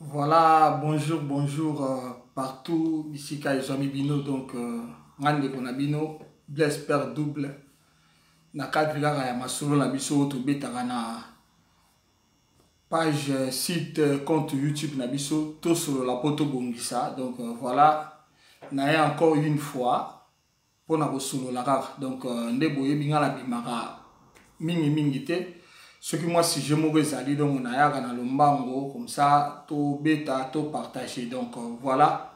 Voilà, bonjour, bonjour partout bisika ezwami bino. Donc nga ndeko na bino Blaise Père Double, na cadre kaka ya masolo na biso oyo tobetaka na page, site, compte YouTube na biso Tosolola mpo Tobongisa. Donc voilà, naye encore une fois mpona kosolola kaka. Donc nde boyebi nga nabimaka mingimingi te. Soki mwa sujet moko ezali, donc nayaka na lombango, comme ça tobeta, topartage. Donc voilà,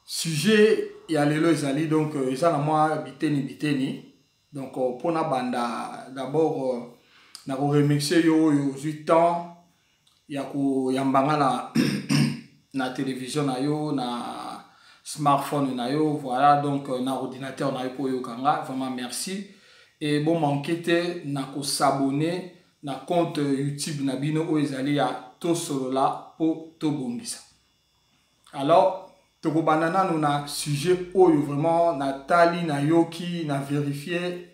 sujet ya lelo ezali, donc eza na mwa biteni biteni. Donc mpona banda d'abord, nakoremercier yo oyo ozwi temps ya koyamba nga na télévision na yo, na smartphone na yo, voilà, donc na ordinateur na yo mpo oyoka nga. Vraiment merci et bon, manque te na kos'abonner na compte YouTube na bino oyo ezali ya Tosolola mpo Tobongisa. Alors tokobanda nanu na sujet oyo vraiment natali, nayoki, na vérifie,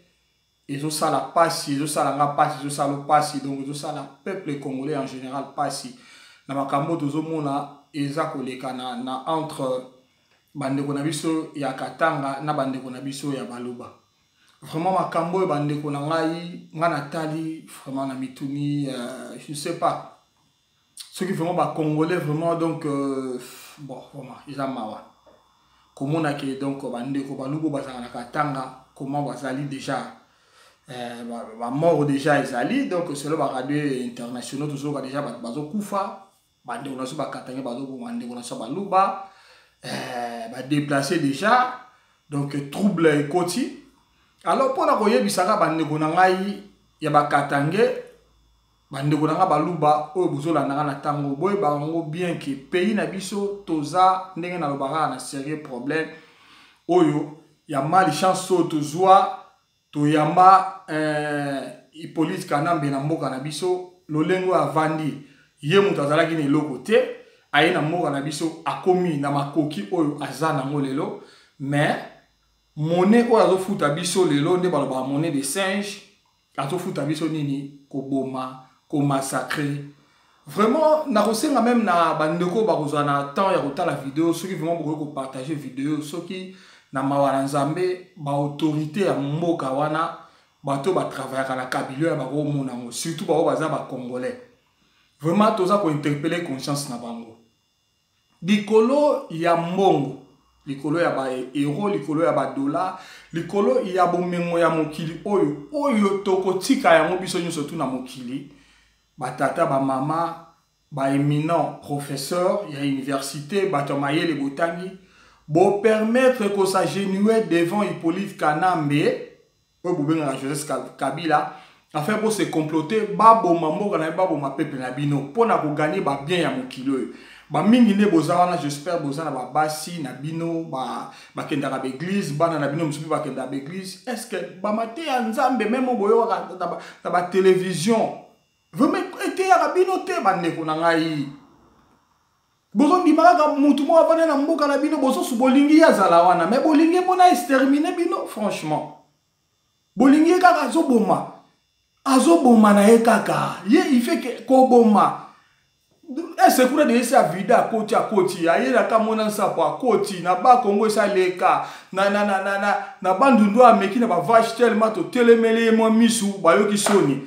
ezosala pasi, ezosala nga pasi, ezosala pasi, donc ezosala peuple congolais en général pasi na makambo tozomona eza koleka na entre bandeko na biso ya Katanga na bandeko na biso ya Baluba. Vraiment makambo oyo, bandeko na ngai, nga natali vraiment na mituni, je ne sais pas soki vraiment bacongolais vraiment. Donc bon, vraiment eza mawa komona ke donc bandeko Baluba bazalaka na Katanga, comment bazali déjà bamort déjà ezali. Donc selo baradio internationaux tozoyoka déjà bato bazokufa, bandeko na biso bakatangais bazoboma bandeko na biso Baluba, badéplace déjà, donc trouble ekoti. Alors mpona koyebisaka bandeko na ngai ya bakatangais, bandeko na nga Baluba oyo bozolandaka na ntango, boyeba yango bien ke pays na biso toza, ndenge nalobaka, na sérieux problème oyo ya malchance oyo tozwa. Toyamba Hippolyte Kanambe na mboka na biso. Lolenge oyo avandi, ye moto azalaki na eloko te, aye na mboka na biso, akomi na makoki oyo aza nango lelo. Mais monnaie oyo azofuta biso lelo, nde balobaka monnaie de singe, azofuta biso nini? Koboma, komassacrer. Vraiment nakosenga même na bandeko bakozwa na temps ya kotala video, soki vraiment bokoki kopartage video, soki na mawa na Nzambe baautorité ya mboka wana, bato batravaillaka na Kabila oyo bakomona yango, surtout bao baza bacongolais, vraiment toza kointerpeller conscience na bango. Likolo ya mbongo, likolo ya baeuro, likolo ya badollar, likolo ya bomengo ya mokili oyo, oyo tokotika yango biso nyonso tu na mokili, batata, bamama, baéminent professeur ya université, bato ya mayele botangi, bopermettre kos'agenouiller devant Hippolyte Kanambe oyo bobengaka Joseph Kabila, afin bose comploter, baboma mboka na ye, baboma peuple na bino mpona kogagner babien ya mokili oyo. Bamingi nde boza wana, j'espère boza na babasi na bino bakendaka baeglise, bana na bino mosusu mpe bakendaka baeglise. Est ce que bamate ya Nzambe même oyo boyokaka na batelevizio vraiment eteyaka bino te? Bandeko na ngai, bozondima kaka mutu moko avanda na mboka na bino, bozosu bolingi ye azala wana, mais bolingi ye mpona exterminer bino. Franchement, bolingi ye kaka azoboma, azoboma na ye kaka ye, il fait ke koboma. Ese kuna de esi avide, akoti, akoti, ayelaka mona nsapo, akoti na Bakongo, esi aleka na Bandundu, ameki na bavache, tellement totelemeli ye mwa misu, bayoki soni.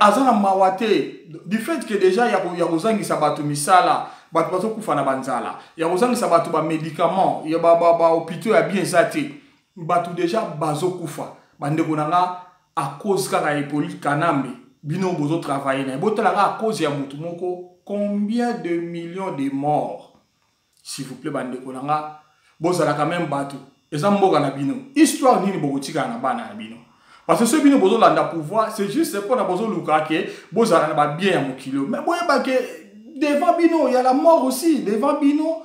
Aza na mawa te du fait que déjà ya kozangisa bato misala, bato bazokufa na banzala, ya kozangisa bato bamédicament, ya bahôpitaux ya bien eza te, bato déjà bazokufa. Bandeko na nga, à cause kaka ya Hippolyte Kanambe, bino bozotravaille na ye, botalaka à cause ya motu moko, combien de millions de morts? S'il vous plaît, bandeko na nga, bozalaka même bato, eza mboka na bino. Histoire nini bokotikala na bana na bino? Parce que soki bino bozolanda pouvoir, c'est juste mpona bozoluka ke bozala na babien ya mokili oyo. Mais boyeba ke devant bino ya la mort aussi, devant bino,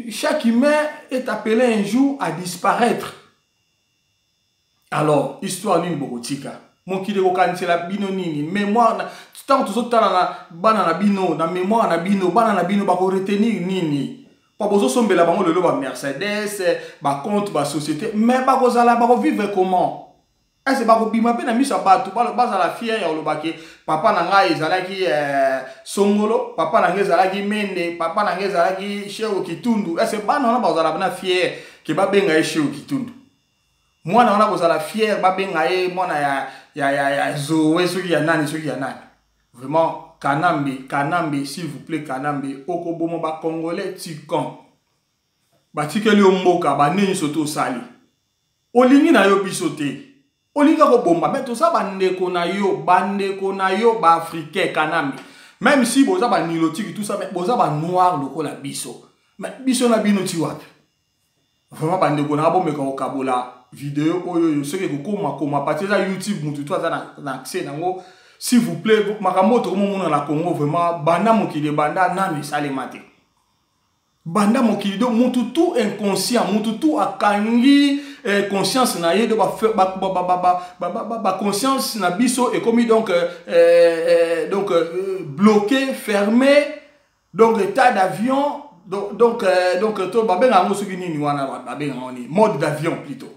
chaque humain est appelé un jour à disparaître. Alors histoire nini bokotika? Mokili ekokanisela bino nini? Mémoire, ntango tozotala na bana na bino, na mémoire na bino, bana na bino bakoretenir nini? Po bozosombela bango lelo bamercedes, bacompte, basociété, mais bakozala, bakovivre comment? Ese bakobima mpe na miso ya bato, bazala fier ya koloba ke papa na ngai ezalaki Songolo, papa na ngai ezalaki Mende, papa na ngai ezalaki Sheo Kitundu? Ese bana wana bazala na fier ke babenga ye Sheo Kitundu? Mwana wana kozala fier babenga ye mwana ya Zoe, soki ya nani, soki ya nani? Vraiment, Kanambe, Kanambe, s'il vous plaît, Kanambe, okoboma Bacongolais tikan. Batikeli yo mboka, banini nyonso to osali, olingi na yo biso te, olingi kobomba. Me toza bandeko na yo, bandeko na yo Baafricain, Kanambe. Même si boza Banilotique, tout ça, mais boza Banoir lokola biso. Mais biso na bino ti wapi? Vraiment, bandeko na, bomeka kokabola video oyo. Soki ekokoma koma parti, eza YouTube, mutu to aza na accès nango. S'il vous plaît, makambo oyo tokomomona na Congo, vraiment, banda mokili ebanda, nano esalema te. Banda mokili, donc mutu tout inconscient, mutu tout akangi conscience na ye. Do baconscience na biso ekomi donc bloqué, fermé, donc état d'avion, donc to babenga yango soki nini wana, babenga yango nini, mode d'avion plutôt.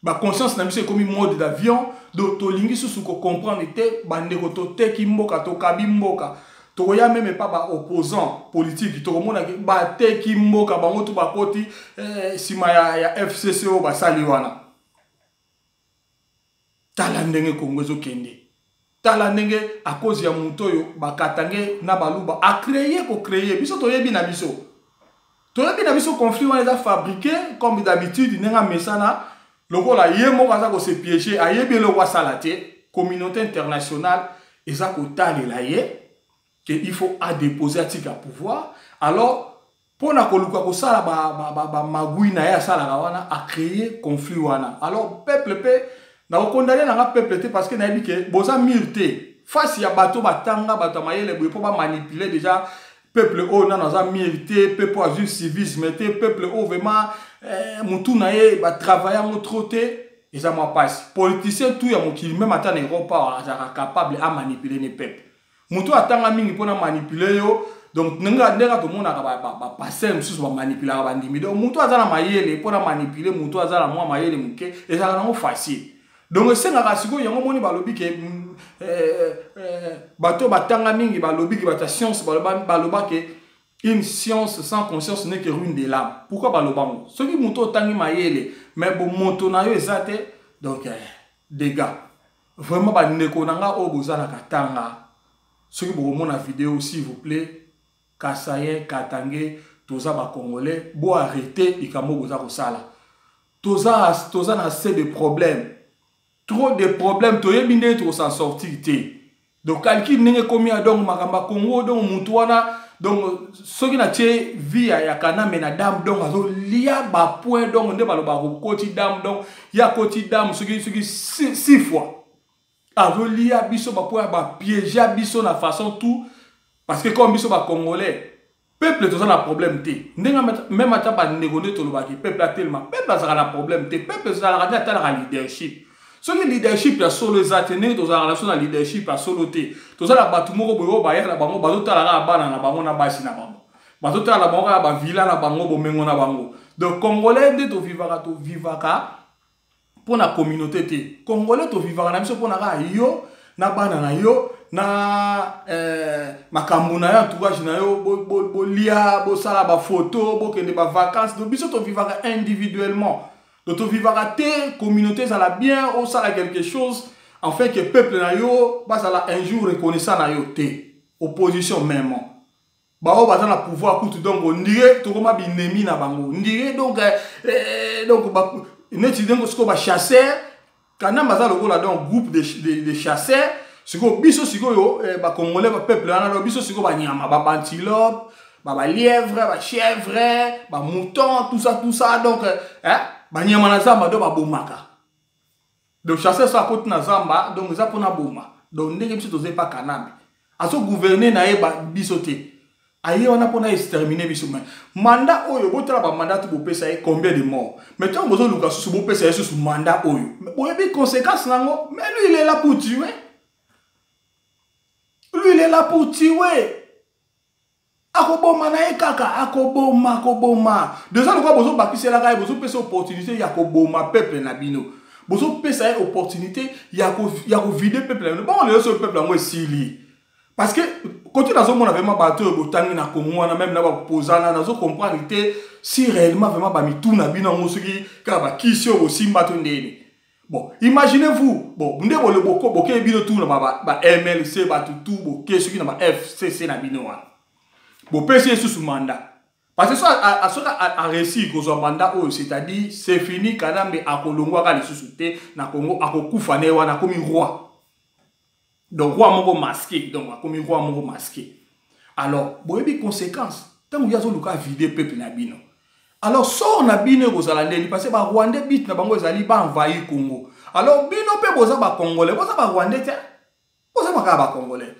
Baconscience na biso ekomi mode d'avion. Donc tolingi susu kocomprendre te. Bandeko, toteki mboka, tokabi mboka. Tokoya même pa baopposant politique, tokomonaki bateki mboka bango tu, bakoti nsima ya FCC oyo basali wana. Tala ndenge Kongo ezokende, tala ndenge à cause ya moto oyo Bakatange na Baluba acréer, kocréer. Biso toyebi na biso, toyebi na biso, conflit wana eza fabriqué comme d'habitude, ndenge amesana. Lokola ye moko aza kose piéger, ayebi eloko asala te. Communauté internationale eza kotalela ye ke il faut adépose, atika pouvoir. Alors mpo na koluka kosala bamagui na ye asalaka wana, acréer conflit wana. Alors peuple mpe, nakokondane nanga peuple te, parce que nayebi ke boza mûr te face ya bato batanga, bato ya mayele boye mpo bamanipuler. Déjà peuple oyo nano aza mûr te, peuple oyo azwi civisme te, peuple oyo vraiment motu na ye batravaille yango trop te, eza mwa mpasi. Politicien tout ya mokili, même ata na Europe awa, azalaka capable amanipuler ne peuple. Motu atanga mingi mpona manipuler yo. Donc ndenge tomonaka bapasteur mosusu bamanipulaka bandimi. Donc motu aza na mayele mpona manipuler motu aza na mwa mayele moke, ezalaka nango facile. Donc esengaka sikoyo yango moni balobi ke bato batanga mingi, balobi ke bato ya science baloba ke une science sans conscience n'est que ruine de l'âme. Pourquoi balobango? Soki moto otangi mayele, mais bomoto na yo eza te, donc dégâts. Vraiment, bandeko na nga oyo boza na Katanga, soki bokomona video, s'il vous plaît, Kasaïen, Katangais, toza Bacongolais, boarrêter likambo boza kosala. Toza na assez de problème, trop de problème, toyebi ndenge tokos'en sortir te. Donc calcul ndenge ekomi ya, donc makambo ya Congo, donc mutu wana, donc soki natie vie ya Kanambe na dame, donc azolia bapoint. Donc nde balobaka kokoti dame, donc ye akoti dame soki six fois, azolia biso bapoint ya bapiége biso na façon tout. Parce que comme biso Bacongolais, peuple toza na problème te. Ndenge même ata bandeko nde tolobaki peuple atelema, peuple azalaka na problème te. Peuple ezalaka te, atalaka leadership. Soki leadership ya solo eza te, ndenge tozalaka na biso na leadership ya solo te, toza na bato moko boye oyo bayaka na bango, bazotala kaka bana na bango na basi na bango, bazotala na bango kaka bavila na bango, bomengo na bango. Donc Congolais nde tovivaka, tovivaka mpo na communauté te. Congolais tovivaka na biso mpo na kaka yo na bana na yo na makambo na yo, entourage na yo, bolia, bosala bafoto, bokende bavacance. Donc biso tovivaka individuellement. Donc tovivaka te communauté ezala bien, osala quelque chose enfin que peuple na yo bazala un jour reconnaissant na yo te. Opposition même, bao baza na pouvoir kutu, donc on dirait tokoma binemi na bango, on dirait donc neti ndenge sikoyo bachasseur. Kanambe aza lokola donc groupe de chasseurs. Sikoyo biso sikoyo Bacongolais, bapeuple wana, donc biso sikoyo banyama, babantilope, balièvre, bachèvre, bamouton, tout ça, tout ça. Donc banyama na zamba, donc babomaka. Donc chasseur so akoti na zamba, donc eza mpona boma. Donc ndenge biso toza epa Kanambe, azogouverne na ye biso te, aye wana mpona exterminer biso. Mais mandat oyo, botala bamandat to bopesa ye, combien de morts? Mais ntango bozoluka susu bopesa ye susu mandat oyo, boyebi conséquence nango. Mais lui, il est là pour tuer, lui, il est là pour tuer. Akoboma na ye kaka, akoboma, akoboma. Déjà lokola bozobakiselaka ye, bozopesa opportunité ya koboma peuple na bino. Bozopesa ye opportunité ya kovide peuple na bino. Bongo lelo soki peuple yango esili, parce que côté nazomona vraiment bato oyo botangi na Congo wana, même na bapozana, nazo comprendre te si réellement vraiment bamitu na bino yango soki kaka bakisi oyo bosimba to ndeni. Bon, imaginez-vous, bon, nde bokei bino tu na ba MLC, bato tu boke soki na ba FCC na bino wana, bopesi ye susu mandat, parce que soki aréussi kozwa mandat oyo, c'est-à-dire c'est fini. Kanambe akolongwaka lisusu te na Congo, akokufa na ye wana, akomi roi. Donc roi moko masqué, donc akomi roi moko masqué. Alors boyebi conséquence ntango ye azoluka avide peuple na bino. Alors sort na bino ekozala ndeni? Parce que Barwandais, but na bango ezali baenvahir Congo. Alors bino mpe boza Bacongolais, boza Barwandais te, boza kaka Bacongolais.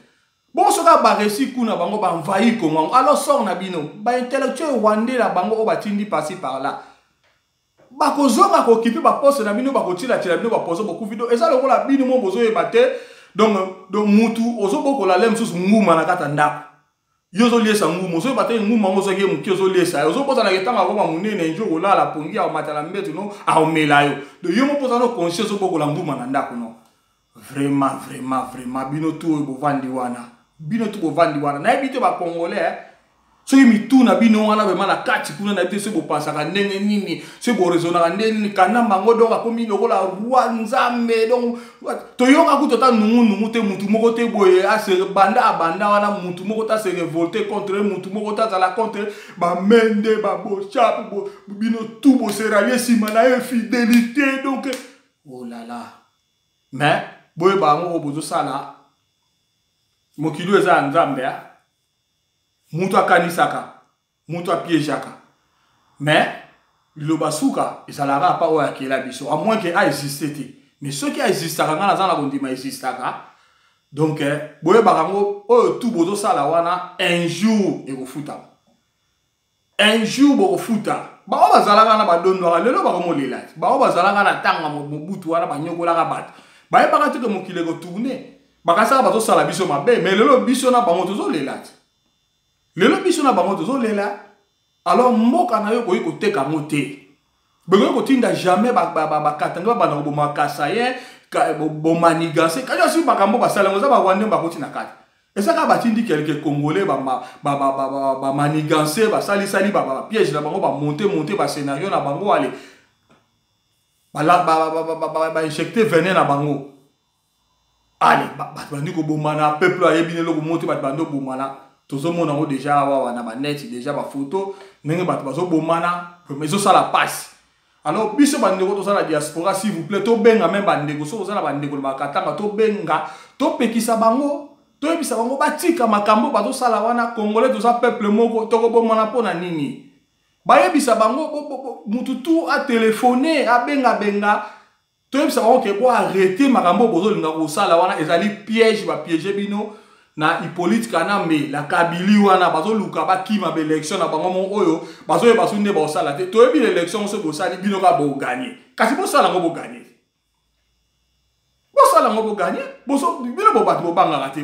Bongo soki baréussi kuna, bango baenvahir Congo yango, alors sort na bino, baintellectuel rwandais na bango oyo batindi par-ci par-là bakozonga kooccuper baposte na bino, bakotilatila bino baposte, bokufi. Do eza lokola bino mo bozoyeba te. Donc mutu ozobokola le mosusu nguma na kati ya ndako, yo ozoliesa nguma, ozoyeba te nguma yango soki ye moke ozoliesa ye, ozobosanaka ntango akoma monene, njo kolala pongi, akomata na mbeto no, akomela yo. Donc yo mo mpoza no conscience, ozobokola nguma na ndako no. Vraiment, vraiment, vraiment, bino tu oyo bovandi wana, bino tu bovandi wana, nayebi te Bacongolais soki mitu na bino wana vraiment na kati kuna, nayebi te soki bopasaka ndenge nini, soki boraisonnaka ndenge nini. Kanamba yango donc akomi lokola roi, Nzambe. Donc toyoka kutu ata nungunungu te, mutu moko te boye ase banda abanda wana, mutu moko te ase révolte contre mutu moko te, azala contre Bamende, baBoshab. Bino tu boserallier nsima na ye, fidélité. Donc oh là là, mais boyeba yango oyo bozosala, mokili oyo eza ya Nzambe. Mutu akanisaka, mutu apiégeaka, mais liloba suka ezalaka apa oyo akela biso, à moins que aexiste te. Mais soki aexistaka, ngai naza na kondima existaka. Donc boyebaka yango oyo tu bozosala wana, un jour ekofutama, un jour bokofuta. Bango bazalaka na badondwaka, lelo bakomolela ti. Bango bazalaka na ntango ya Mobutu wana, banyokolaka bato, bayebaka te ke mokili ekotourner. Bakasaka bazosala biso mabe, mais lelo biso na bango tozolela ti, lelo biso na bango tozolela. Alors mboka na yo okoki koteka yango te, bokoki kotinda jamais Bakatanga babanda koboma Kasaïen, bomanigancer kasi asi makambo basala yango. Eza Barwandais bakoti na kati, eza kaka batindi quelques Congolais bamanigancer, basalisali bapiège na bango, bamonter monter bascénario na bango, ale bainjecter venin na bango, ale bato bandi kobomana. Peuple ayebi eloko moko te, bato bandi kobomana. Tozomona yango déjà awa na banet, déjà bafoto ndenge bato bazobomana, ezosala pasi. Alors biso bandeko toza na diaspora, s'il vous plaît, tobenga même bandeko, soki oza na bandeko na Bakatanga, tobenga, topekisa bango, toyebisa bango batika makambo bazosala wana. Congolais toza peuple moko, tokobomana mpo na nini? Bayebisa bango, mutu tu atelefone, abengabenga, toyebisa bango ke bo arrêter makambo bozolinga kosala wana, ezali piège, bapiéger bino na Hippolyte Kanambe la Kabili wana. Bazoluka bakima baélection na bango moko oyo bazoyeba so nde baosala te. Toyebi l'élection so bosali, bino kaka bogagner, kasi bosala yango bogagner, bosala yango bogagner. Bino bo bato bobangaka te,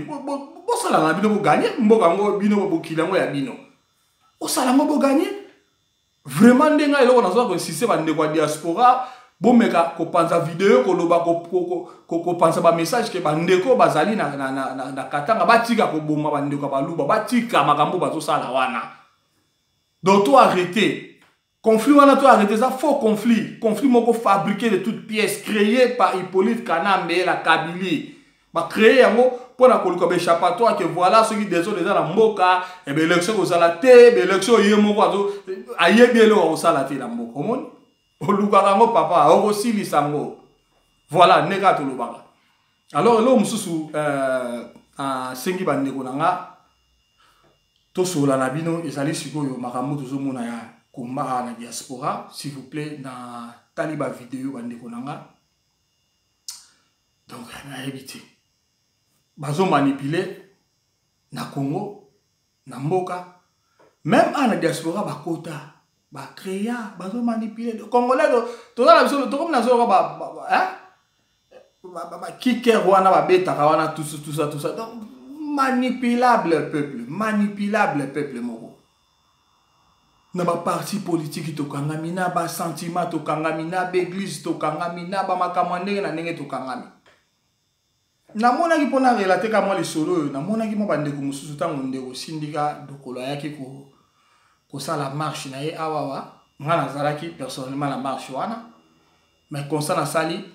bosala na bino bogagner mboka yango, bino bokili yango ya bino, bosala yango bogagner. Vraiment, ndenge eloko nazoka koinsister, bandeko ya diaspora, bomeka kopanza video, koloba, kopanza bamessage ke bandeko bazali na Katanga batika koboma bandeko ya Baluba, batika makambo bazosala wana. Donc to arrêter conflit wana, to arrêter. Eza faux conflit, conflit moko fabriqué de toutes pièces, créé par Hippolyte Kanambe la Kabili. Bacréer yango mpona koluka baéchappatoire ke voilà, soki désordre eza na mboka, baélection kozala te. Baélection, ye moko ayebi eloko akosala te na mboka. Omoni, olukaka yango, papa, okosilisa yango. Voilà ndenge kaka tolobaka. Alors eloko mosusu asengi bandeko na nga tosolola na bino ezali sikoyo makambo tozomona ya komba na diaspora. S'il vous plaît, na tali bavideo, bandeko na nga, donc nayebi te, bazomanipuler na Congo, na mboka, même awa na diaspora, bakota bacréa, bazomanipuler Congolais. Toza na biso, tokomi na soko bakiker wana babetaka wana, tout ça, tout ça. Donc manipulable peuple, manipulable peuple moko. Na baparti politiki tokangami, na basentiment tokangami, na baeglise tokangami, na bamakambo ya ndenge na ndenge tokangami. Namonaki, mpona relater ka mwa lisolo oyo, namonaki mwa bandeko mosusu ntango ndeko Sindika Dokolo ayaki kosala marche na ye awawa. Nga nazalaki personnellement na marche wana, mais constat nasali,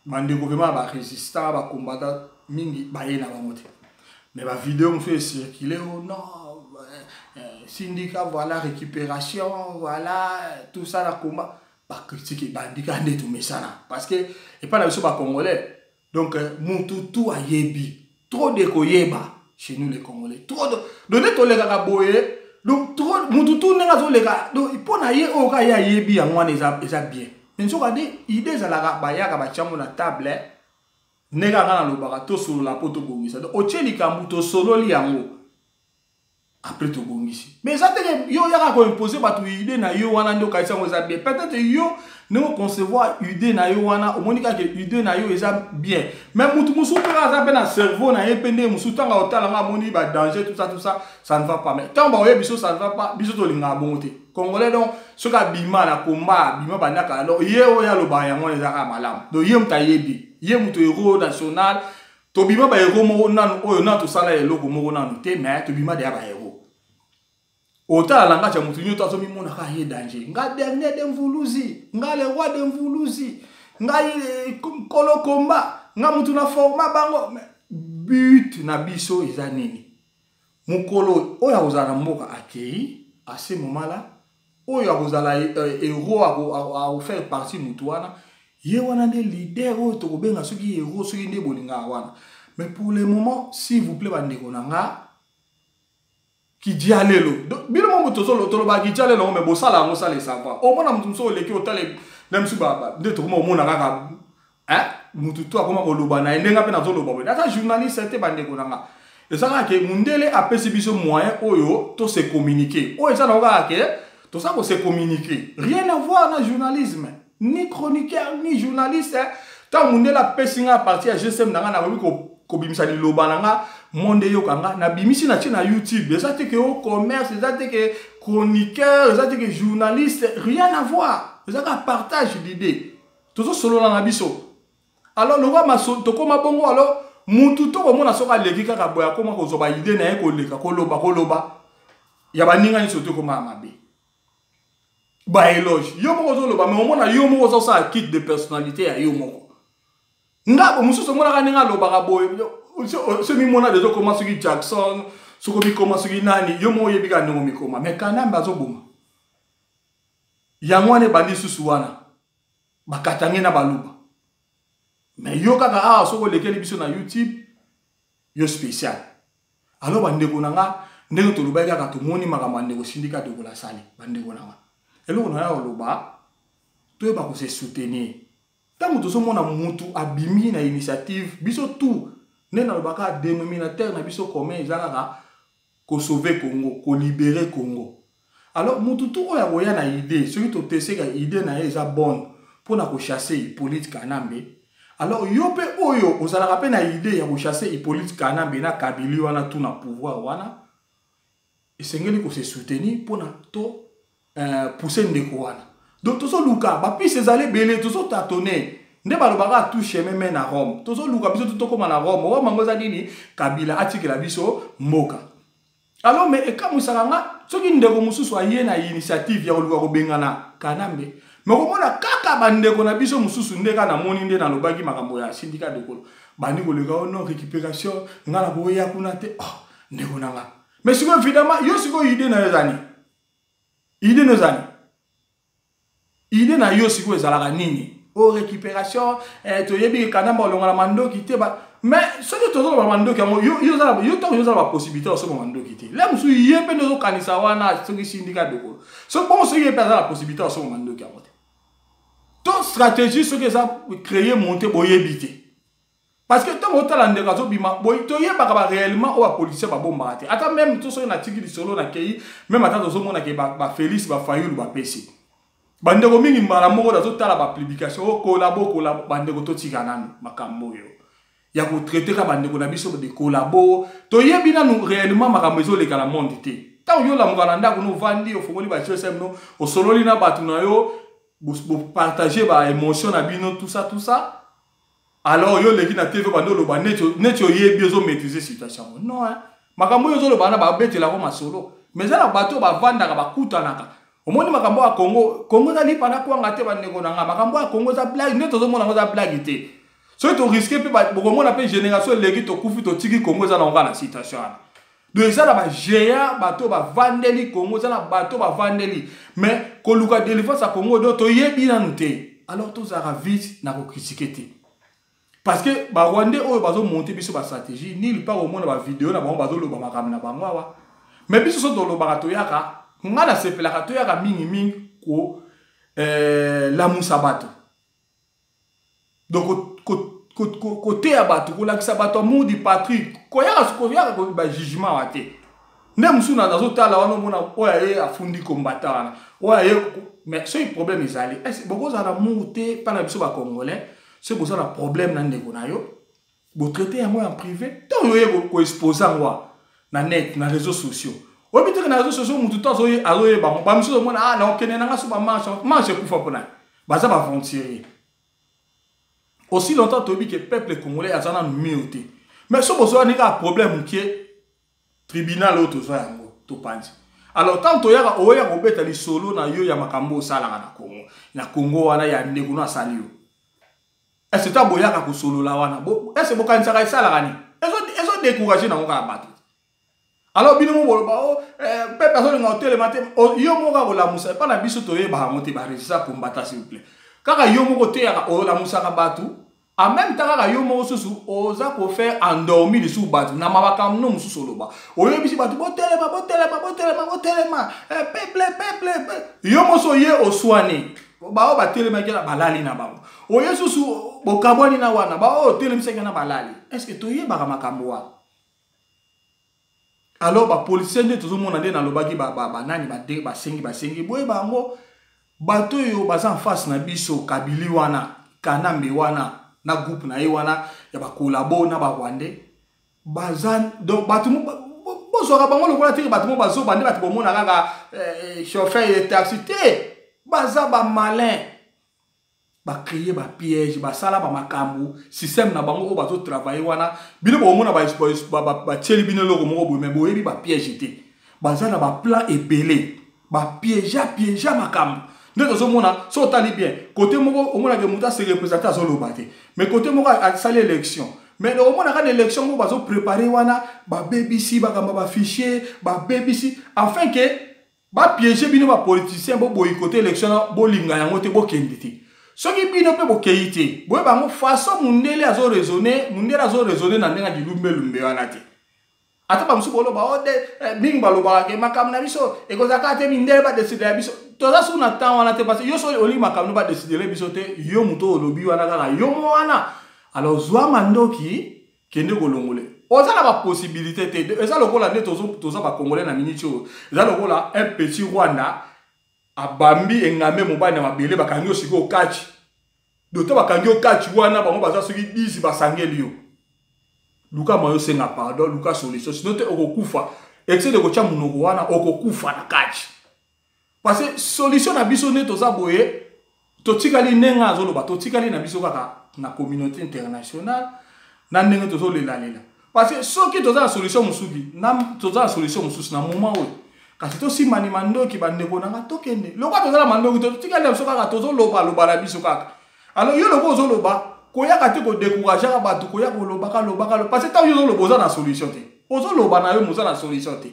bandeko vraiment barésistant, bacombattant mingi baye na bango te. Mais bavideo mosusu ecircule: "Oh non, Sindika, voilà, récupération, voilà, tout ça." Na combat bacritique ebandika nde tomesana, parce que epai na biso bacongolais, donc mutu tu ayebi trop de koyeba. Chez nous les Congolais, trop de, donc nde tolekaka boye. Donc trop mutu tu ndenge azoleka, donc mpo na ye oyo kaka ye ayebi yango wana eza bien. Mais nzoka nde idée ezalaka, bayaka batiango na table. Ndenge anga nalobaka, tosolola mpo tobongisa. Donc otie likambo, tosololi yango, après tobongisi. Mais eza teke yo oyaka koimpose bato idée na yo wana nde okanisi yango eza bien. Peut-être yo ndenge oconcevoir idée na yo wana, omoni kaka idée na yo eza bien, mais mutu mosusu mpe aza mpe na cerveau na ye mpe nde mosusu. Ntango otala nga, amoni badanger, tout ça, tout ça, ça ne va pas. Mais ntango baoye biso, ça ne va pas. Biso tolingaka bongo te, Congolais. Donc soki abima na komba, abima bandaka, alors ye oyo alobaka yango wana eza kaka malamu. Donc ye moto ayebi, ye moto héros national. Tobima bahéros moko nanu oyo nanu tosala eloko moko nanu te, mais tobima deya bahéros. Otala langage ya motu nyonso, azomimonaka ye danger: "Nga dernier de Mvuluzi, nga le roi de Mvuluzi, ngai nkolo komba, nga mutu na forma bango." But na biso eza nini? Mokolo oyo akozala na mboka akei, à ce moment là oyo akozala héros, akofaire partie mutu wana, ye wana nde leader oyo tokobenga soki héros, soki nde bolingaka wana. Mais pour le moment, s'il vous plaît, bandeko na nga, kidia lelo bino mo tolobaka kidia lelo, mais bosala yango, sala savoir. Omona motu mosusu oleki, otala nde mosusu nde tokoma omona kaka mutu to akoma koloba na ye ndenge mpe nazoloba boye. Ata journaliste te, bandeko na nga, eza kaka ke mundele apesi biso moyen oyo tose communiquer. Oyo eza nango kaka ke toza kose communiquer, rien à voir na journalisme, ni chroniqueur ni journaliste. Ntango mundele apesi nga partir ya GSM na nga, nakoki kobimisa liloba na nga, monde eyoka nga, nabimisi, na tie na YouTube. Eza te ke o commerce, eza te ke chroniqueur, eza te ke journaliste, rien à voir. Eza kaka partage d'idée, tozosolola na biso. Alors lokwa tokóma bongo, alors mutu tokomona soki aleki kaka boye, akóma kozwa baidée na ye, koleka koloba koloba ya baninga nyonso, tokóma ya mabe, baéloge. Yo moko ozoloba, mais omona yo moko ozosala culte de personnalité ya yo moko. Nga mosusu omonaka ndenge alobaka boye, so mimona deja okoma soki Jackson, soki omikoma soki nani, yo moko oyebi kaka ndenge omikoma. Mais Kanambe azoboma yango wana, ebandi susu wana bakatange na Baluba. Mais yo kaka awa, soki olekeli biso na YouTube, yo spécial. Alors bandeko na nga, ndenge tolobaki kaka, tomoni makambo ya ndeko Sindika Tokola sali. Bandeko na nga, eloko na ya koloba, toyeba kose soutenir. Ntango tozomona mutu abimi na initiative, biso tout nde nalobaka, dénominateur na biso commun eza kaka kosauver Congo, kolibérer Congo. Alors mutu tu oyo akoya na idée, soki toteseka idée na ye eza bonne mpona kochasser Hippolyte Kanambe, alors yo mpe oyo ozalaka mpe na idée ya kochasser Hippolyte Kanambe na Kabili wana tu na pouvoir wana, esengeli kose soutenir mpona to pousser ndeko wana. Donc tozoluka bapiste, ezali ebele, tozotâtonner. Nde balobaka tout chemin mène à Rome. Tozoluka biso tu tokóma na Rome. Rome yango eza nini? Kabila atikela biso mboka. Alors mais ekamwisaka nga, soki ndeko mosusu aye na initiative ya koluka kobengana Kanambe, mais komona kaka bandeko na biso mosusu, nde kaka namoni nde nalobaki makambo ya Sindika Dokolo, bandi koleka: "O non, récupération, nga na koya kuna te." Oh, ndeko na nga, mais sikoyo évidemment yo sikoyo idée na yo eza nini? Idée no eza nini? Idée na yo sikoyo ezalaka nini? O récupération, toyebi Kanamba olongola mandoki te. Mais soki tozoloba mandoki yango, yo ntango yo ozala bapossibilité osomba mandoki te, le mosusu ye mpe nde ozokanisa wana. Soki Sindika Dokolo, soki bongo, soki ye mpe aza na possibilité osomba mandoki yango te, to stratégie soki eza créer monte, boyebi te. Parce que ntango otala ndeko azobima, toyebaka baréellement oyo bapoliticien babombaka te. Ata même to soki natiki lisolo nakei, même ata tozomona ke bafélix, bafayulu bapesi bandeko mingi mbala moko, nazotala bapublication okolabo kolabo. Bandeko, totika nanu makambo oyo ya kotraiter ka bandeko na biso de collabo. Toyebi nanu réellement makambo ezoleka na monde te. Ntango yo olamuka na ndako no, ovandi, ofongoli ba GSM no, osololi na bato na yo, bopartage ba émotion na bino, tout ça, tout ça. Alors yo oleki na TV, bandi oloba neti oyebi, ozomaîtrise situation. Non, hein? Makambo oyo ozoloba wana, babetelako masolo, mais eza na bato oyo bavandaka, bakutanaka. Omoni makambo ya Congo, Congo eza lipa na kwanga te, bandeko na nga. Makambo ya Congo eza blague nde tozomona yango, eza blague te. Soki torisquer mpe, bokomona mpe génération eleki, tokufi, totiki Congo eza nango kaka na situation wana. Donc eza na bagéant, bato bavandeli Congo, eza na bato bavandeli, mais koluka délivrance ya Congo, donc toyebi nanu te. Alors tozalaka vite na kocritiquer te, parce que Barwandais oyo bazomonte biso bastratégie nulle part. Omona bavideo na bango, bazoloba makambo na bango awa, mais biso so tolobaka, toyaka, nga nasepelaka, toyaka mingimingi kolamusa bato, donc koteya bato, kolakisa bato amour du patrie. Koyaka bajugement wa te. Nde mosusu nazotala wana, omona oyo aye afundi kombata wana, oyo aye. Mais soki problème ezali, bokozala na amour te mpa na biso Bacongolais? Soki boza na problème na ndeko na yo, botraite yango en privé. Ntango oye koexpose yango na net, na réseaux sociaux, oyebi teke na réseaux sociaux mutu to azoyeba ngo. Bamisusu omona, ah, na okende nanga so bamarche, marche ekufa mpona baza baaventurier. Aussi longtemps toyebi ke peuple congolais aza nanu mûr te. Mais so bozwa ndenge ya problème moke, tribunal oyo tozwa yango, topanzi. Alors tant toyaka, oya kobeta lisolo na yo ya makambo osalaka na Congo, na Congo wana ya ndeko no asali yo. Ese ta boyaka kosolola wana, ese bokanisaka esalaka nini? Ezodécourage nango kaka bato. Alors bino mo boloba o peuple azolinga otelema te. Yo moko kaka kolamusa epa na biso, toyebaka yango te. Barésistant, combattant, s'il vous plaît, kaka yo moko teyaka, olamusaka bato, en même temps kaka yo moko susu oza kofaire endormi lisusu bato na makambo no mosusu. Oloba, oyebisi bato: "Botelema, botelema, botelema, botelema, peuple, peuple." Yo moso oye oswane, bao batelemaki na balali na bango. Oye susu, bokabwani na wana, bao otelemisaki na balali. Est ce que toyebaka makambo wana? Alors bapoliticien nde tozomona, nde nalobaki, banani basengi, basengi, boyeba yango, bato oyo baza en face na biso, Kabili wana, Kanambe wana na groupe na ye wana ya bakolabo na Barwandais, baza donc bato bozwaka bango lokola teke bato mo bazoba nde bato bomona kaka chauffeur ya taxi te. Baza bamalin, bacréer bapiège, basala bamakambo, système na bango oyo bazotravaille wana. Bino bomona batieli bino eloko moko boye, mais boyebi bapiège te. Baza na baplan ebele, bapiége, piége makambo nde tozomona. So otali bien, côté moko omonaka moto ase représente, azoloba te, mais côté moko asali élection. Mais omonaka na élection moko bazoprépare wana, babebisi bakambo, bafichier babebisi, afin ke bapiége bino bapoliticien, boboyikote élection na bolinga yango te, bokende te. Soki bino mpe bokei te, boyeba yango, façon mundele azoraisonne, mundele azoraisonne na ndenge ya kilumbelumbe wana te. Ata bamosusu boloba o de mingi balobaka ke makambo na biso ekozalaka te, mindele badécider ya biso. Toza su na temps wana te, parce que yo so olingi makambo no badécider biso te, yo moto olobi wana kaka yo mo wana. Alors zwa mandoki, kende kolongole. Oza na bapossibilité te. Eza lokola nde toza Bacongolais na miniti oyo, eza lokola un petit Rwanda abambi engambe mobali na mabele, bakangi yo sikoyo kati doto, bakangi yo kati wana, bango baza soki 10, basangeli yo. Luka moyo osenga pardon, luka solution, sinon te okokufa. Excès de kotya monoko wana, okokufa na kati. Parce que solution na biso nde toza boye, totikali ndenge azoloba, totikali na biso kaka na communauté internationale na ndenge tozolelalela. Parce que soki toza na solution mosuki, toza na solution mosusu na moment oyo, kasi tosimbani mandoki, bandeko na nga, tokende. Lokwa toza na mandoki, totikali na biso kaka tozolobaloba na biso kaka. Alors yo loko ozoloba, koyaka te kodécourageaka bato, koya kolobaka lobaka, parce que ntango yo ozoloba, oza na solution te. Ozoloba na yo, moza na solution te.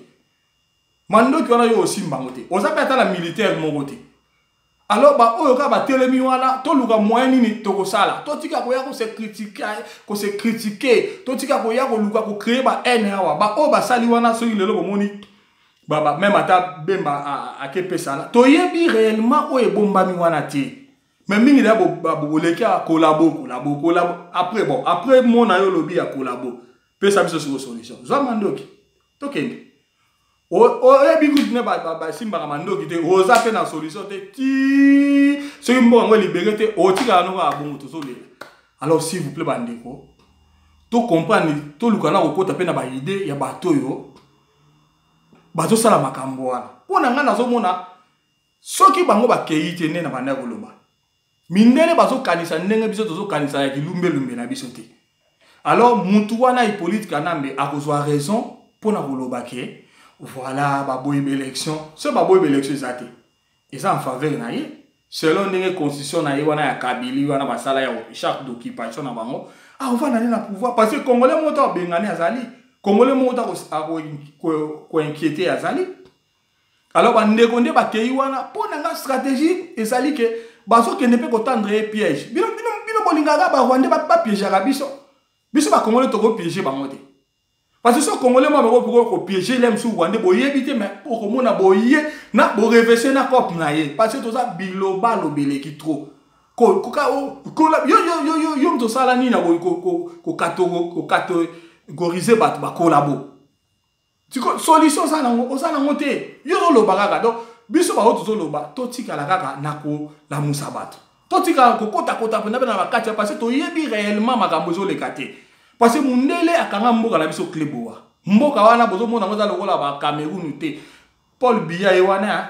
Mandoki wana yo osimbango te, oza mpe ata na militaire moko te. Alors baoyo kaka batelemi wana, toluka moyen nini tokosala. Totika koya kose critiquer, totika koya koluka kocréer bahaine awa. Baoyo basali wana, soki lelo bomoni même ata Bemba akepesana, toyebi réellement oyo ebombami wana te. Mais mingi deya boleki ya collabo, collabo, collabo. Après, bon, après mona yo olobi ya collabo, pesa biso siko solution. Zwa mandoki, tokende. Oyebi kutu ne basimbaka mandoki te, oza mpe na solution te. Ti soki mboka yango elibere te, otikala noko ya bongo, tozolela. Alors s'il vous plaît, bandeko, tocomprendre, toluka na kokota mpe na baidée ya bato oyo. Bazosala makambo wana. Mpo na ngai nazomona soki bango bakei te nde na banda koloba. Mindele bazokanisa ndenge biso tozokanisa ya kilumbelumbe na biso te. Alors mutu wana Hippolyte Kanambe akozwa raison mpo na koloba ke voilà baboyi baélection. Soki baboyi baélection eza te, eza en faveur na ye selon ndenge constitution na ye wana ya Kabili wana basala ya charte d'occupation na bango, akovanda nde na pouvoir parce que Congolais moko to abengani azali, Congolais moko to koinquiéter azali. Alors bandeko nde bakei wana, mpo na nga stratégie ezali ke bazokende mpe kotendre ye piège. Bino, bino, bino bolingaka Barwandais bapiégeaka biso. Biso Bacongolais tokopiéger bango te, parce que so Congolais moko bakoki kopiéger le mosusu Rwandais boyebi te, mais okomona boye na borevese na cope na ye, parce que toza biloba lobeleki trop. Yo moto osala nini na kocategoriser bato bakolabo? Solution oza nango, oza nango te. Yo ozoloba kaka. Donc biso bango tozoloba, totikala kaka na kolamusa bato, totikala kokotakota mpenza mpe na bakati ya, parce que toyebi réellement makambo ezoleka te, parce que mundele akanga mboka na biso clé boa. Mboka wana bozomona yango eza lokola Bacameroun te. Paul Biya ye wana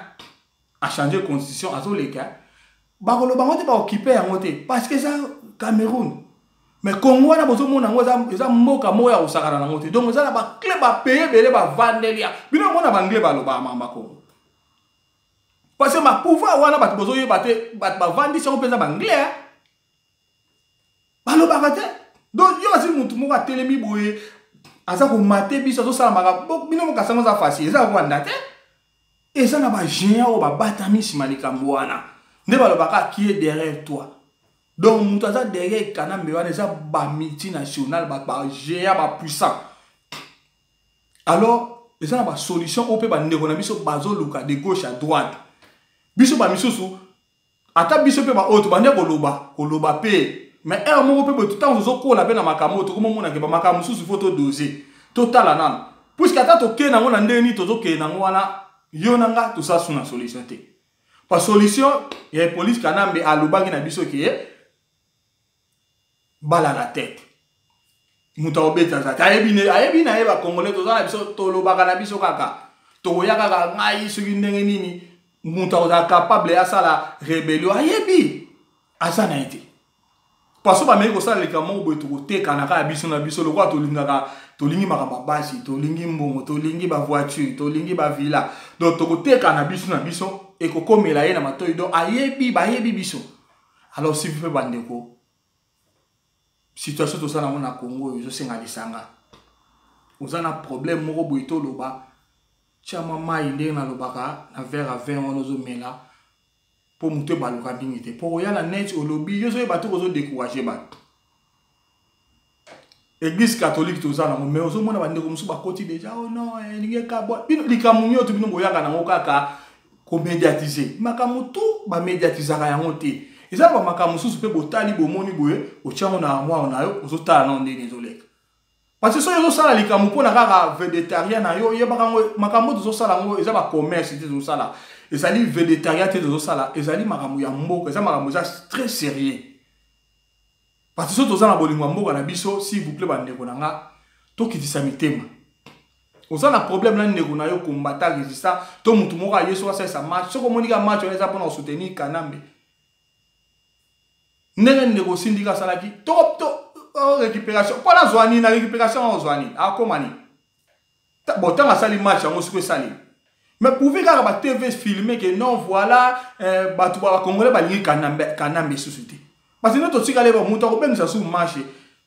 achange constitution, azoleka, bakoloba yango te, baokipe yango te, parce que eza Cameroun. Mais Congo wana bozomona yango eza mboka moko ya kosakana nango te. Donc eza na baclé, bapays ebele bavandeli ya bino. Mona Baanglais balobaka mamba Congo, parce que bapouvoir wana bato bozoyeba te, bato bavandisi yango mpenza Baanglais balobaka te. Donc yo asi mutu moko atelemi boye, aza komate biso, azosala makambo bino mokasango eza facile. Eza Rwanda te, eza na bagéant oyo babatami nsima likambo wana nde balobaka qui est derrière toi. Donc moto aza derrière Kanambe wana eza bamultinational, bagéant, bapuissant. Alors eza na basolution oyo mpe bandeko na biso bazoluka de gauche à droite. Biso bamisusu, ata biso mpe baoyo tobande koloba koloba mpe, mais heure moko mpe boye, ntango tozokola mpe na makambo oyo, tokomomonake bamakambo mosusu faut todose, totala nano, puisque ata tokende yango na ndenge nini tozokende yango wana, yo na nga tosala su na solution te. Pa solution ya Hippolyte Kanambe alobaki na biso ke bala na tête, moto akobeta aza te. Ayebi na ye Bacongolais toza na biso, tolobaka na biso kaka, tokoya kaka ngai soki ndenge nini, moto akozala capable asala rébellion ayebi aza na ye te. Parce bameki kosala likambo moko boye, tokotekana kaka biso na biso lokola tolingaka, tolingi makambo ya basi, tolingi mbongo, tolingi bavoiture, tolingi bavilla. Donc tokotekana biso na biso, ekokomela ye na matoi. Donc ayebi, bayebi biso. Alors s'il vous plaît bandeko, situation tosala yango na Congo oyo ezosenga lisanga. Oza na problème moko boye, toloba, tia mwa mai ndenge nalobaka na verre à vin wana ozomela, mpo moto ebaluka mingi te, mpo koya na net olobi yo ozoyeba te, kozodécourage bato. Église catholique toza nango, mais ozomona bandeko mosusu bakoti déjà: "Oh non, elingi ekabwa bino." Likambo nyonso bino boyaka nango kaka komédiatiser makambo tu, bamédiatisaka yango te. Eza na bamakambo mosusu mpe botali, bomoni boye, otiango na armoire na yo, ozotala nao ndenge ezoleka, parce que soki ozosala likambo mpona kaka vedettariat na yo, oyebaka yango. Makambo tozosala yango eza bacommerce te, tozosala ezali vedettariat te, tozosala ezali makambo ya mboka, eza makambo eza très sérieux, parce que soki toza na bolingo ya mboka na biso, s'il vous plaît bandeko na nga, tokitisa mitema. Oza na problème na ndeko na yo combattant, résistant, to motu moko aye soki asalisa match, soki omoni ka match wana eza mpona kosoutenir Kanambe ndenge ndeko osindika asalaki to récupération, mpo nazwa nini na récupération, ozwa nini, akóma nini? Bon, ntango asali match yango soki esali, mais pourvu kaka batv filme ke non, voilà, bato Bacongolais balingi Kanambe esusu te, parce que nde totikali ba moto akobengisa su marche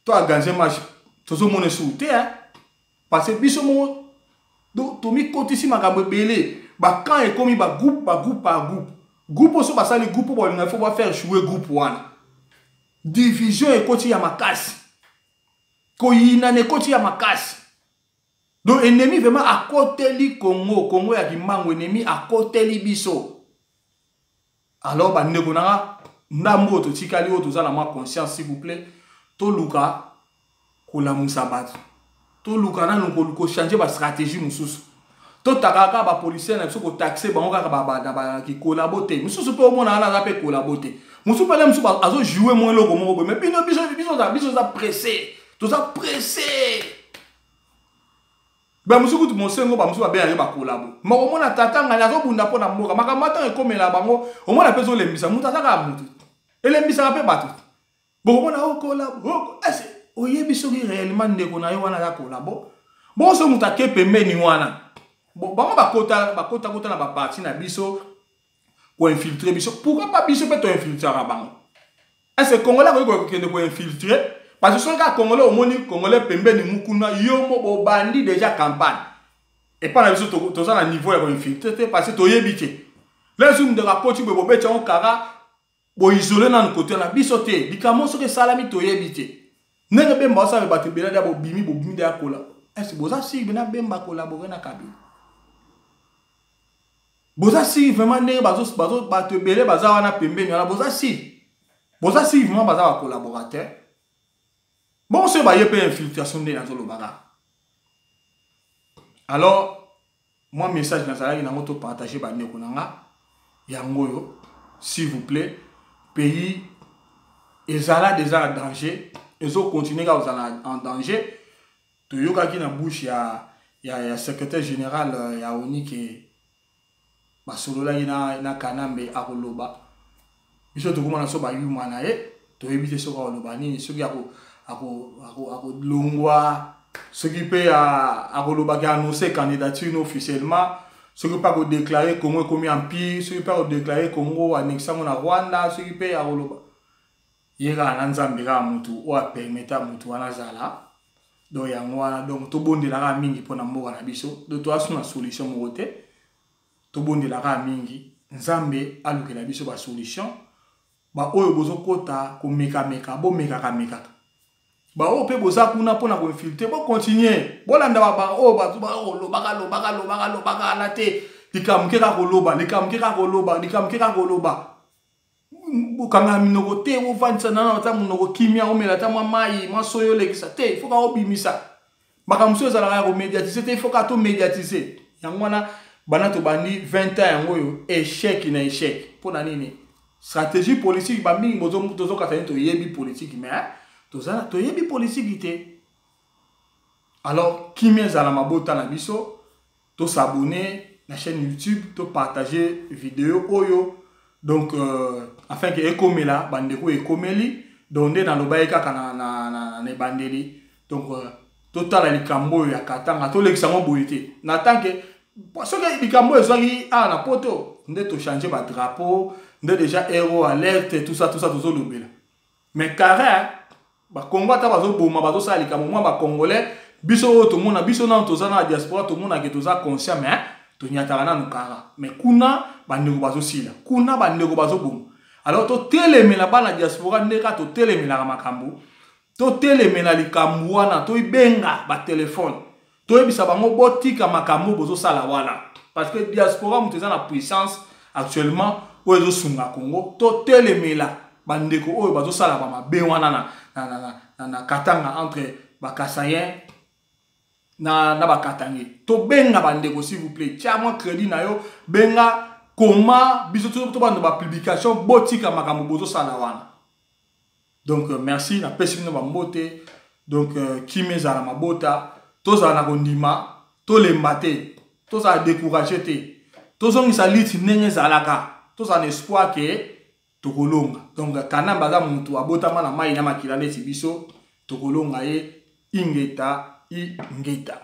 to aganze marche, tozomona esusu te, parce que biso moko tomikotisi makambo ebele. Bacamp ekomi bagroupe, bagroupe par groupe, groupe oso basali groupe oyo balinga, faut bafaire jouer groupe wana. Division ekoti ya makasi, koyinana ekoti ya makasi. Donc ennemi vraiment akoteli Congo, Congo ya Kimbangu, ennemi akoteli biso. Alors bandeko na nga, ndambo oyo totikali, oyo toza na mwa conscience, s'il vous plaît, toluka kolamusa bato, toluka nanu kochange bastratégie mosusu. Totaka kaka bapolicier na biso, kotaxe bango kaka na kikolabo te. Mosusu mpe omona wana aza mpe kolabo te, mosusu mpe mosusu azojoue mwa eloko moko boye. Mais bino, biso, biso, biso toza pressé, toza pressé. Bamosusu kutu mosengo, bamosusu babengaki bakolabo. Makomona tata ngani azobunda mpo na mboka, makambo ata ekomela bango, omona mpe ezolembisa moto, aza kaka motu, elembisaka mpe bato. Bokomona okolabo ese oyebi soki réellement ndeko na yo wana aza kolabo. Bongo soki moto ake pembeni wana, bango bakota bakota kota na baparti na biso koinfiltre biso, pourquoi pas biso mpe toinfiltraka bango? Est-ce Congolais akoki kokende koinfiltre? Parce que soki kaka Congolais, omoni Congolais pembeni mukuna, yo mo bobandi déjà campagne. Epai na biso toza na niveau ya koinfiltre te, parce que toyebi te. Lelo ndeko akoti boye, bobeti yango kaka, boisole nanu kote na biso te. Likambo soki esalami, toyebi te ndenge Bemba osala. Bato ebele dia bobimi, bobimi deya kola. Est boza sûr na Bemba collaborer na Kabila? Boza sûr vraiment ndenge bato ebele baza wana pembeni wana? Boza sûr, boza sûr vraiment baza bacollaborateur? Bongo soki baye mpe infiltration, nde nazolobaka. Alors moi, message nazalaki nango topartage bandeko na nga yango oyo: s'il vous plaît, pays ezala déjà en danger, ezocontinue kaka kozala en danger. Toyokaki na bouche ya secrétaire général ya ONU ke basololaki na Kanambe. Akoloba, biso tokomona so bayuma na ye, toyebi te soki akoloba nini, soki akolongwa, soki mpe akolobaki annonce candidature officiellement, soki mpe akodéclare Congo ekomi empire, soki mpe akodéclare Congo annexe yango na Rwanda, soki mpe akoloba. Ye kaka na Nzambe, kaka motu oyo apermeta motu wana azala. Donc yango wana, donc tobondelaka mingi mpona mboka na biso. Donc toza na solution moko te, tobondelaka mingi, Nzambe alukela biso basolution. Baoyo bozokɔta komekameka, bomekaka mekaka. Baoyo mpe boza kuna mpona koinfiltre, bocontinue, bolanda oyo bato balobaka, lobaka, lobaka, lobaka wana te. Likambo ke kaka koloba, likambo ke kaka koloba, likambo ke kaka koloba. Okanga minoko te, ovandisa nana ata monoko kimia, omela ata mwa mai, mwa soyi, olekisa te. Ifo kaka obimisa makambo mosusu ezalaka ya komédiatise te, ifo kaka tomédiatise yango wana. Banda tobandi 20 ans yango oyo, échec na échec. Mpo na nini? Stratégie politique bamingi tozokata nini? Toyebi politique, mais toza toyebi politique te. Alors kimia ezala mabota na biso. Tosabone na chaîne YouTube, topartage vidéo oyo, donc afin ke ekomela bandeko ekomeli. Donc nde nalobaki kaka na ebandeli, donc totala likambo oyo ya Katanga, tolekisa yango boye te. Na tant que soki likambo oyo ezwaki awa na Poto, nde tochange badrapeau, nde déjà héros alerte, tout ça, tout ça tozolobela. Mais carré Bakongo ata bazoboma, bazosala likambo mwa Bacongolais, biso oyo tomona biso nano toza na diaspora, tomonake toza conscient, mais tonyataka nanu kara. Mais kuna bandeko bazosila, kuna bandeko bazoboma. Alors totelemela bana diaspora nde kaka totelemelaka makambo, totelemela likambo wana, tobenga batelefone, toyebisa bango botika makambo bozosala wana, parce que diaspora moto eza na puissance actuellement oyo ezosunga Congo. Totelemela bandeko oyo bazosala bamabe wana na Katanga, entre Bakasayen na Bakatange. Tobenga bandeko, s'il vous plaît, tia mwa crédit na yo, benga koma biso, tobanda bapublication, botika makambo bozosala wana. Donc merci, napesi bino bambote. Donc kimia ezala mabota, tozala na kondima, tolemba te, tozala découragé te, tozongisa liti ndenge ezalaka, tozala na espoir ke tokolonga. Donc Kanambe aza motu abotama na mai na makila neti biso, tokolonga ye. Ingeta, ingeta.